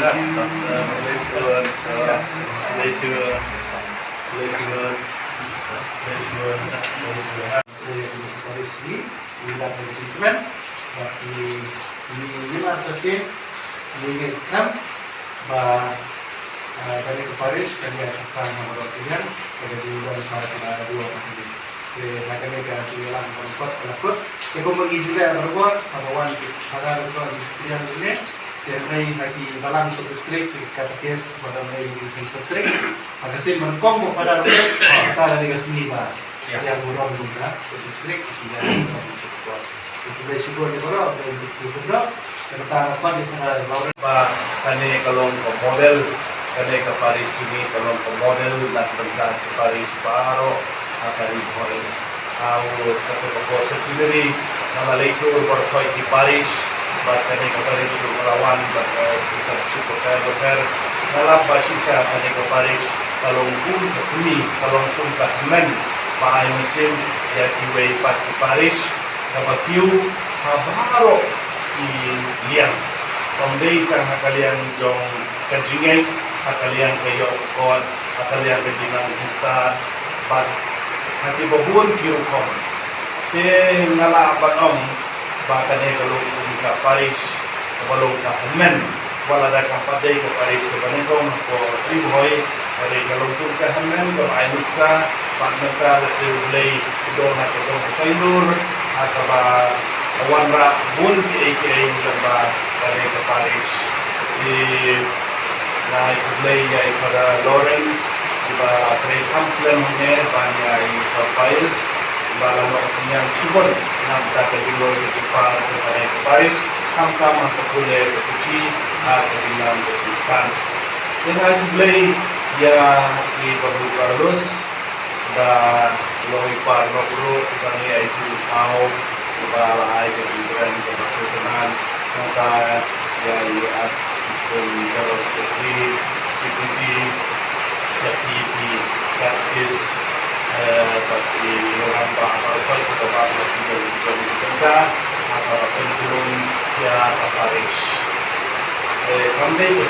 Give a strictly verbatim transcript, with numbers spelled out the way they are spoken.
Bless you. Bless you. Bless you. Bless you. Bless you. Parish ni, ngi la ka jingkmen, bad ngi, ngi, ngi la sa tip, ngi ngeit skhem ba, ah, kane ka parish kan ïa shaphrang ha baroh ki liang, ka jingdon sa ka la dua ka jingkmen. Te ha kane ka jingïalang ba la kut, ba la kut. Te kumba ngi ju leh barabor, haba wan ki para rukom ki liang ne, te hynrei ha ki balang sub district, ki katekis, ba don ha ki sub district. Ha ka sien ba nyngkong ba para rukom, kata ka dei ka sngi ba Ïa. Ïa burom ngi ka, ka district, ïa burom ngi ka. Khublei shibun ïa baroh, khublei shibun ïa baroh. Kata ka pat ïa ka, ïa baroh. Ba kane ka long ka model, kane ka parish jong ngi ka long ka model na ka bynta ki parish baroh ha ka ri Bhoi. Au, kata ka por centenary, nga la leit dur baroh ki parish, bad kane ka parish ruh nga la wan, bad, eh, ki sa suk bapher bapher. Nga lap ba shisha kane ka parish ka long kum ka kmie, ka long kum ka hynmen ba ai mynsiem ïa kiwei pat ki parish kaba kiew ha baroh ki liang. Kam dei tang ha ka liang jong ka jingngeit, ha ka liang ka ïoh ka kot, ha ka liang ka jingnang Khristan, bad ha kiba bun ki rukom. Te nga lah ban ong ba kane ka long kum ka parish kaba long ka hynmen. Wat lada kam pat dei ka parish kaba nyngkong ha ka Ri Bhoi, hynrei ka long kum ka hynmen kaba ai nuksa, bad mynta lehse U Blei u don ha ka jong ka saiñdur, ha kaba wanrah bun kiei kiei lyngba kane ka parish. Te nga ai khublei ïa i Father Lawrence, uba trei kham slem hangne, ban ïa i Father Pius, ba la noh synñiang shibun na ka bynta ka jingdon ka jingpar jong kane ka parish, khamtam ha ka pule ka puthi, ha ka jingnang ka Khristan. Te nga ai khublei ïa i Babu Carlos, da long i paralok ruh, uba ngi ïa ïathuh thaw, uba la ai ka jingkren kaba sngewtynnat, nangta ïa i Assistant General Secretary, P P C, ïa ki, ki Baptist, eh, bad ki rangbah baroh kawei, kaba la ki don, ki don, ki don ka, ha kaba pynjulung ïa ka parish. Eh, kam dei ka